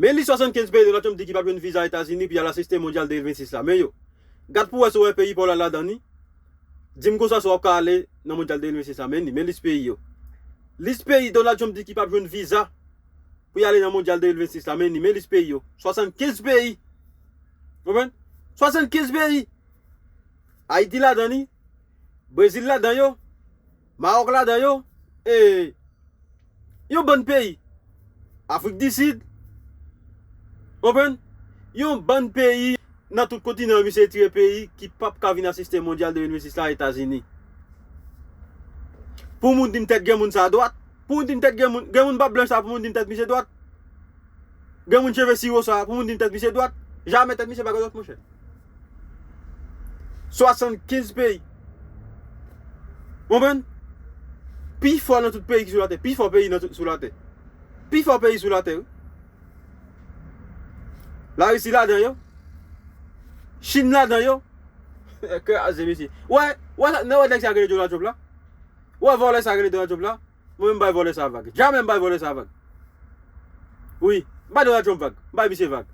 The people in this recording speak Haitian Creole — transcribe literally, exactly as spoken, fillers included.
Men lis swasannkenz peyi Donald Trump di ki p ap jwenn viza Etazini pou y al asiste Mondyal de mil vennsis la. Men yo. Gad pou w wè si w wè peyi pa w la ladan li. Di m konsa si w ap ka ale nan Mondyal de mil vennsis la. Men li, men lis peyi yo. Lis peyi Donald Trump di ki p ap jwenn viza pou y ale nan Mondyal de mil vennsis la. Men li, men lis peyi yo. Swasannkenz peyi. Konprann? Swasannkenz peyi. Ayiti ladan li. Brezil ladan yo. Mawòk ladan yo. E yon bann peyi. Afrik di Sid. Konprann? Yon bann peyi nan tout kontinan yo, misye retire peyi ki p ap ka vin asiste Mondyal de mil vennsis la Etazini. Pou moun di m tèt gen moun sa dwat. Pou moun di m tèt gen moun, gen moun bab blanch sa, pou moun di m tèt misye dwat. Gen moun cheve siwo sa, pou moun di m tèt misye dwat. Jamè tèt misye pa gen dwat, monchè. Swasannkenz peyi. Konprann? Pi fò nan tout peyi ki sou latè. Pi fò peyi nan tout, sou latè. Pi fò peyi sou latè, wi. Larisi ladan yo. Chin ladan yo. Kraze, mesye. Wè, wè, nan wè nèg sa rele Donald Trump la. Wè, vòlè sa rele Donald Trump la. Mwen menm bay vòlè sa vag. Jamè m bay vòlè sa vag. Wi, m bay Donald Trump vag. M bay misye vag.